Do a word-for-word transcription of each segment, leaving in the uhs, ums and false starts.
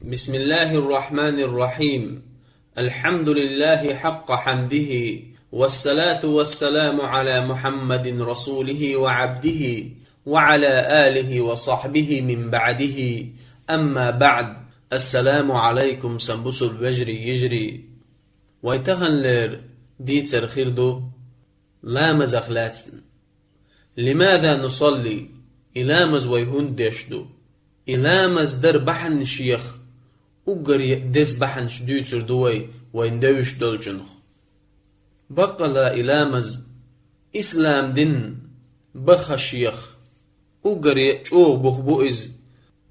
بسم الله الرحمن الرحيم. الحمد لله حق حمده، والصلاة والسلام على محمد رسوله وعبده، وعلى آله وصحبه من بعده. أما بعد. السلام عليكم, сан бусулба вежарий, йижарий. Вай таханлера дийцар хир ду ламазах лаьцна. لماذا نصلي؟ И ламаз вай хӀунда деш ду? И ламаз дар бахьанашех уггаре деза бахьанаш дуьйцур ду вай, вайна девзаш долчунах. Баккъала и ламаз ислам дина баххашех уггаре чӀогӀа бух бу иза,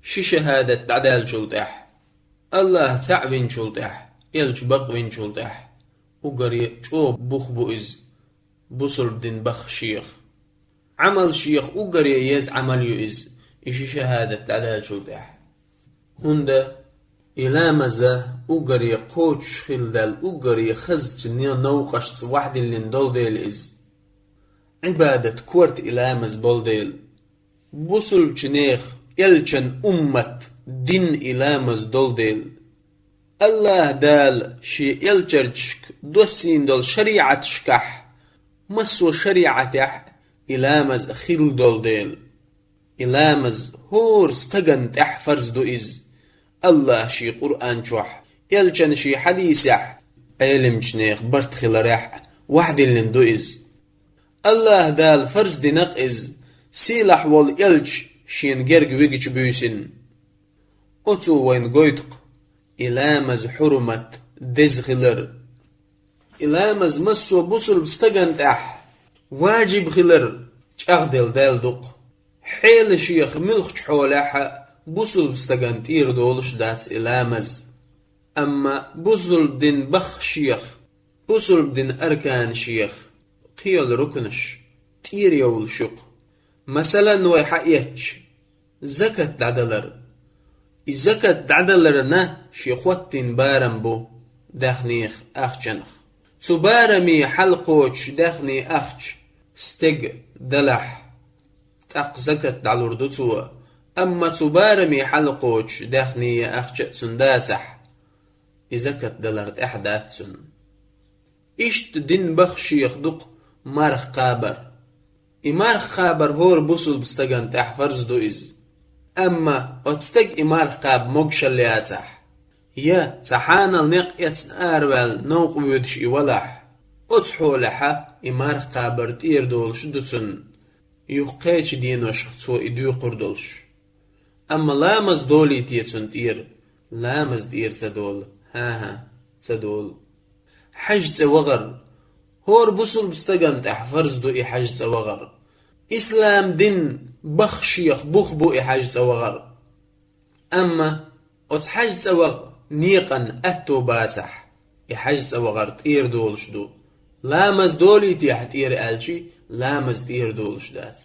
ши шахӀадат дӀадаьллачул тӀаьхьа, АллахӀ цхьаъ винчул тӀаьхьа, элча бакъвинчул тӀаьхьа, уггаре чӀогӀа бух бу иза бусулба дина баххашех. Ӏамалшех уггаре еза Ӏамал ю иза, и ши шахӀадат дӀадаьллачул тӀаьхьа. ХӀунда и ламаз уггаре кхочуш хилла даьлла, уггаре хазачу не-, новкъашца вахьдиллина долу дела иза. Ӏибадат корта и ламаз болу дела. Бусулбачу нехан, элчан уммат дина и ламаз долу дела. АллахӀ Дала шен элчанашка доссийна долу шариӀаташкахь массо а шариӀатехь и ламаз хилла долу дела. И ламаз хӀора стагана тӀехь фарз ду иза. АллахӀа шен Къуръан чохь, элчана шен хьадисехь, Ӏелимчу нехан барт хиларехь а вахьдиллина ду иза. АллахӀ Дала фарз дина-кх иза, сийлахь волу элча шена герга вигича буьйсина. Оцо вайна гойту-кх и ламаз хьурмат, деза хилар. И ламаз массо а бусулба стагана тӀехь важиб хилар чӀагӀделла даьлла ду-кх. Хьелашех муьлххачу хьолехь а бусулба стагана тӀера долуш дац и ламаз. Амма бусулба дина баххашех, бусулба дина арканашех кхин йолу рукнаш тӀера йовлуш ю-кх. Масалан, вай хьаэцча, закат дӀадалар. И закат дӀадаларна шен хӀоттийна барам бу даьхнех, ахчанах. Цу бараме хьалакхочуш даьхне, ахча стега далахь, тӀаккха закат дӀалур ду цо, амма цу бараме хьалакхочуш даьхне я ахча а цунна дацахь, и закат далар тӀехь дац цунна. Иштта дина баххашех ду-кх марха кхабар. И марха кхабар хӀора бусулба стагана тӀехь фарз ду иза. Амма оцу стага и марха кхаба могушалла яцахь, я цхьа хьанал некъ эцна араваьлла новкъа воьдуш и валахь, оцу хьолехь и марха кхабар тӀера долуш ду цунна, юха кхечу деношка цо и доькхур долуш. Амма ламаз долий те цунна тӀера? Ламаз тӀера ца долу. ХӀан-хӀа, ца долу. Хьаьжа цӀе вахар. ХӀора бусулба стагана тӀехь фарз ду и хьаьжа цӀе вахар. Ислам дина баххашех бух бу и хьаьжа цӀе вахар. Амма оцу хьаьжа цӀе ваха некъан аьтто бацахь, и хьаьжа цӀе вахар тӀера долуш ду. Ламаз долий те хьан тӀера аьлчи, ламаз тӀера долуш дац.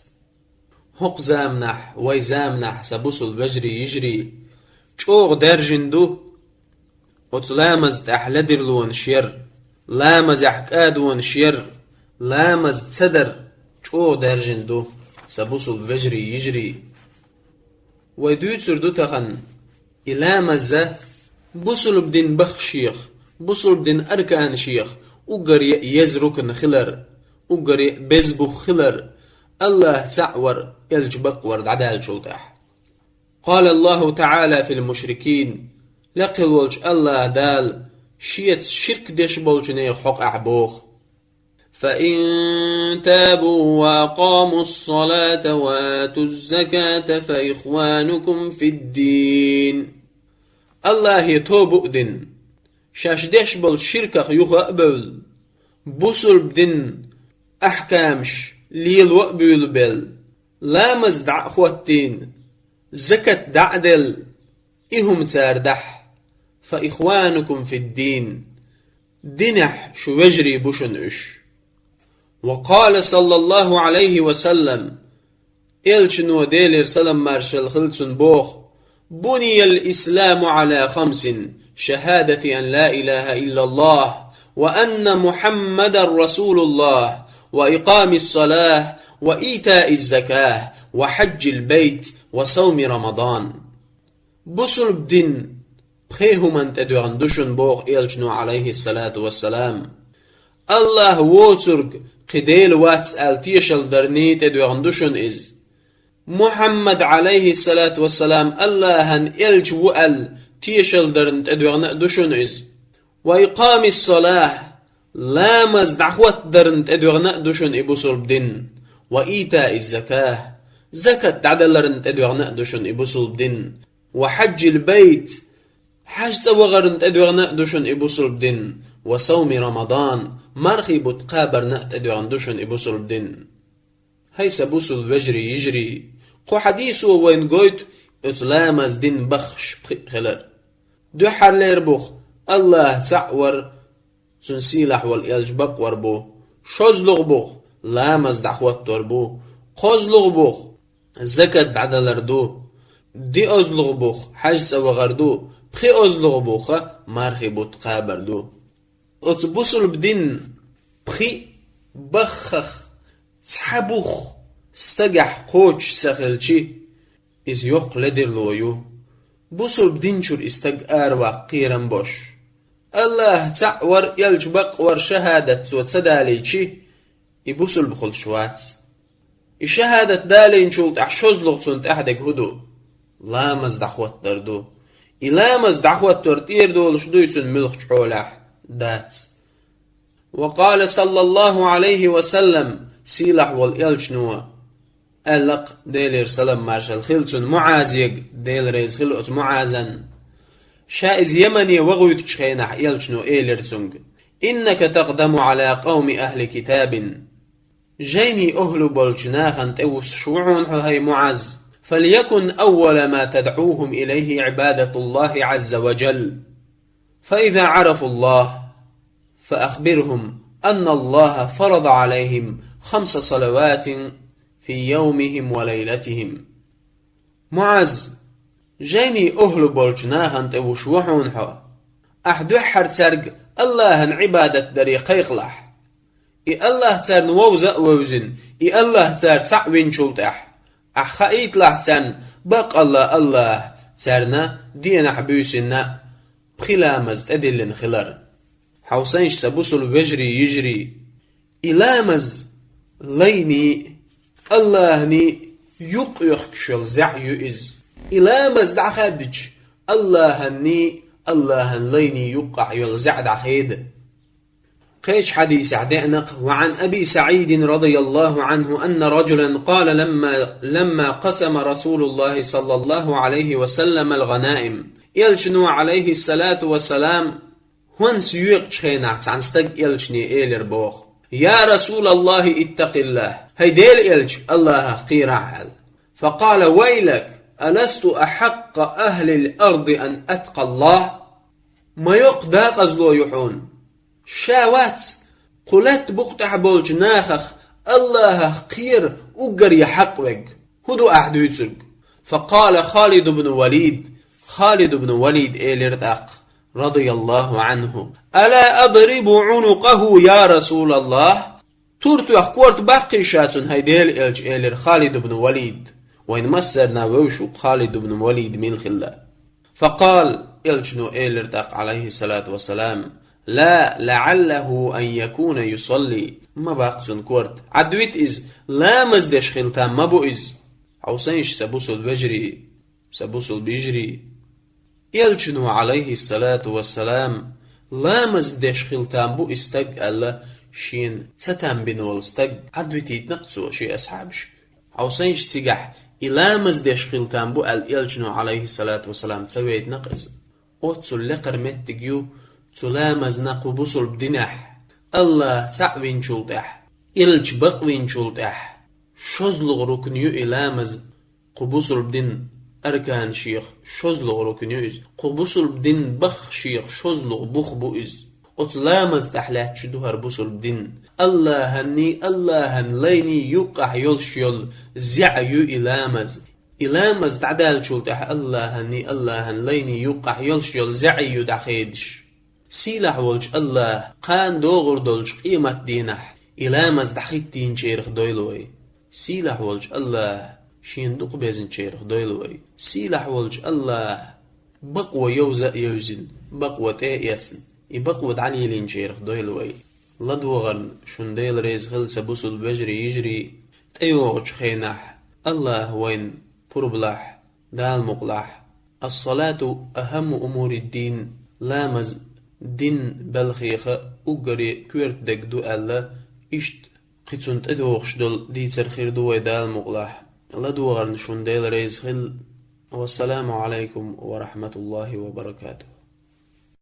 ХӀокху заманахь, вай заманахь, сан бусулба вежарий, йижарий, чӀогӀа даьржина ду оцу ламаза тӀехь ледарлонаш яр, ламазехь кӀадонаш яр, ламаз ца дар чӀогӀа даьржина ду, сан бусулба вежарий, йижарий. Вай дуьйцур ду тахана, и ламаз бусулба дина баххашех, бусулба дина арканашех уггаре а еза рукн хилар, уггаре а беза бух хилар, АллахӀ цхьаъ вар, элча бакъвар дӀадаьллачул тӀаьхьа. قال الله تعالى في المشركين. Лекха хила волчу АллахӀ Дала Шеца ширк деш болчу нехан хьокъехь боху: فإن تابوا وأقاموا الصلاة وآتوا الزكاة فإخوانكم في الدين. АллахӀе тоба а дина, шаьш деш болчу ширках юха а бевлла, бусулба дина ахькамаш лело а буьйлабелла, ламаз дӀа а хӀоттийна, закат дӀа а делла, и хӀума цара дахь, فإخوانكم في الدين, динехь шу вежарий бу шуна уьш. وقال صلى الله عليه وسلم, элчано, Делера салам-маршалла хила цунна, боху: بني الإسلام على خمس: شهادة أن لا إله إلا الله، وأن محمدا رسول الله، وإقام الصلاة، وإيتاء الزكاة، وحج البيت، وصوم رمضان. Бусулба дин пхи хӀуманна тӀедоьгӀна ду шуна, боху элчано, Ӏалайхиссалату вассалам. АллахӀ воцург кхин Дела вац аьлла тешалла дарний тӀедоьгӀна ду шуна иза. Мухьаммад, Ӏалайхиссалату вассалам, АллахӀан элча ву аьлла тешалла дарна тӀедоьгӀна а ду шуна иза. Ва икъамиссалахь, ламаз дӀахӀоттадарна тӀедоьгӀна а ду шуна и бусулба дин. Ва итаиззакахь, закат дӀадаларна тӀедоьгӀна а ду шуна и бусулба дин. Ва хьаджил байт, хьаьж цӀа вахарна тӀедоьгӀна а ду шуна и бусулба дин. Ва сауми Рамадан, мархий бутт кхабарна а тӀедоьгӀна ду шуна и бусулба дин. ХӀай сан бусулба вежарий, йижарий, кху хьадисо вайна гойту оцу ламаз дин баххаш пхиъ хилар. Дуьххьарлера бух, АллахӀ цхьаъ вар, Цуьнан сийлахь волу элча бакъвар бу. ШозлагӀа бух, ламаз дӀахӀоттор бу. КхозлагӀа бух, закат дӀадалар ду. ДиозлагӀа бух, хьаьж цӀа вахар ду. ПхиозлагӀа буха, мархий бутт кхабар ду. Оцу бусулба дин пхиъ баххах цхьа бух стагехь кхочуш ца хилчи, иза йоккха ледарло ю. Бусулба динчуьра и стаг араваккха кхерам бош. АллахӀ цхьаъ вар, элча бакъвар шахӀадат цо ца далийчи, и бусулба хуьлуш вац. И шахӀадат далийначул тӀаьхьа шозлагӀа цунна тӀаьхьа дерг хӀун ду? Ламаз дӀахӀоттадар ду. И ламаз дӀахӀоттор тӀера долуш дуй цуьнан муьлххачу хьолехь? Дац. Ва къала саллаллаху Ӏалайхи ва саллам, сийлахь волу элчано аьлла-кх, Делера салам-маршалла хила цунна, МуӀазега, Дела реза хила оцу МуӀазан. Ша иза Ямане вахуьйтучу хенахь элчано элира цуьнга: «Иннака такъдаму Ӏала къавми ахьли китабин». Жайни охьлу болчу нахана тӀе вуссуш ву хьуна хьо, хӀай МуӀаз. «Фалякун аввала ма тадӀухум илайхи Ӏибадатуллахи Ӏазза ва джалла. Фаиза Ӏарафуллах, фаахбирхум анналлаха фарада Ӏалайхим хамса салаватин фи явмихим ва лайлатихим». МуӀаз, жайни охьлу болчу нахана тӀе вуш ву хьуна хьо. Ахь дуьххьара цаьрга АллахӀан Ӏибадат даре кхайкхалахь. И АллахӀ царна вовза а вевзина, и АллахӀ цара цхьаъ винчул тӀаьхьа, ахь хаийталахь царна, баккъалла АллахӀа царна денахь буьйсанна пхи ламаз тӀедиллина хилар. Хьовсайша, сан бусулба вежарий, йижарий, и ламаз лайни, АллахӀани юкъ йохкуш йолу зӀе ю иза. И ламаз дӀахаьддича, АллахӀанни, АллахӀан лайни юккъахь йолу зӀе дӀахеда. Кхечу хьадисехь деана-кх: «Ва Ӏан Аби СаӀидин радияллаху Ӏанху анна раджулан къала ламма, ламма къасама Расулуллахи саллаллаху Ӏалайхи ва саллам ал-гъанаим». Элчано, Ӏалайхиссалату вассалам, хӀонс йоькъучу хенахь цхьана стага элчане элира боху: «Я Расулаллахи, иттакъиллах! ХӀай Делан элча, АллахӀах кхерахь!» – аьлла. Факъала: «Вайлак, аласту ахьакъкъа ахьлил арди ан атткъаллах?» Ма йоккха дакъазло ю хьуна! Ша вац кху лаьтта букъа тӀехь болчу нахах АллахӀах кхера уггаре хьакъ верг? ХӀун ду ахь дуьйцург? Факъала Халид ибн Валид, Халид ибн Валид элира тӀаккха, радияллаху Ӏанху: «Ала адрибу Ӏунукъаху, я Расулаллах?» Тур тоьхна корта баккхий ша цунна, хӀай Делан элча, элира Халид ибн Валид. Вайн массарна вевзаш ву Халид ибн Валид мила хилла. Факъала, элчано элира тӀаккха, Ӏалайхиссалату вассалам: «Ла, лаӀаллаху ан якуна юсалли». Ма баккха цунна корта. Ӏадвита иза, ламаз деш хила там ма бу иза. Хьовсайша, сан бусулба вежарий, сан бусулба йижарий. Элчано, Ӏалайхиссалату вассалам, ламаз деш хила там бу и стаг аьлла, шена ца там бина волу стаг Ӏадвитийтина-кх цо шен асхьабашка. Хьовсайша, цигахь и ламаз деш хила там бу аьлла, элчано, Ӏалайхиссалату вассалам, ца вайтина-кх иза. Оццул лекхара меттиг ю цу ламазна кху бусулба динехь, АллахӀ цхьаъ винчул тӀаьхьа, элча бакъвинчул тӀаьхьа. ШозлагӀа рукн ю и ламаз, кху бусулба дин арканашех шозлагӀа рукн ю иза. Кху бусулба дин баххашех шозлагӀа бух бу иза. Оцу ламаз тӀехь лаьтташ ду хӀара бусулба дин. АллахӀанний, АллахӀан лайний юккъахь йолуш йолу зӀе ю и ламаз. И ламаз дӀадаьллачул тӀаьхьа АллахӀанний, АллахӀан лайний юккъахь йолуш йолу зӀе ю дӀахедаш. Сийлахь волчу АллахӀа кхана догӀур долчу къематдийнахь и ламаз дӀахӀиттийначарах дойла вай. Сийлахь волчу АллахӀа шена дукха безначарах дойла вай. Сийлахь волчу АллахӀа бакъо йовза а йовзина, бакъо тӀе а эцна, и бакъо дӀалелийначарах дойла вай. ЛадогӀарна шун Дела реза хила, са бусулба вежарий, йижарий, тӀейогӀучу хенахь, АллахӀа вайна пурба лахь, Дала мукъ лахь. Ас-салату ахамму умури дин, ламаз дин балхех уггаре коьрта дерг ду аьлла, иштта кхин цунна тӀедогӀуш долу дийцар хир ду вай, Дала мукъ лахь. ЛадогӀарна шун Дела реза хила. Вассаламу Ӏалайкум ва рахьматуллахӀи ва баракатухӀ.